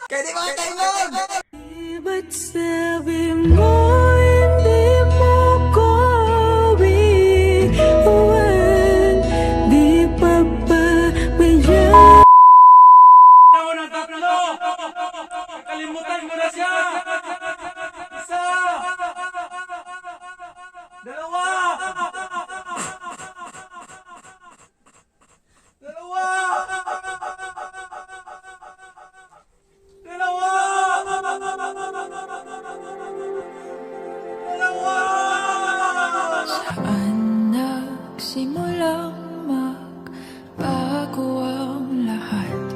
Kay di mga kaingog! Ba't sabi mo hindi mo ko iwan? Di pa ba maya Ikaw ng tatlo! Kakalimutan mo na siya! Isa! Dalawa! Dalawa! Dalawa! Dalawa! Saan nagsimulang magbago ang lahat?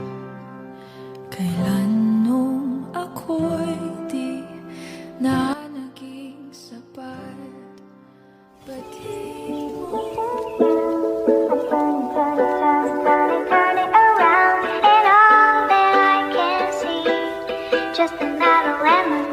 Kailan nung ako'y di na naging sapat? Ba't di mo Turn, turn, turn, turn it, turn it around, and all that I can see, just another lemon.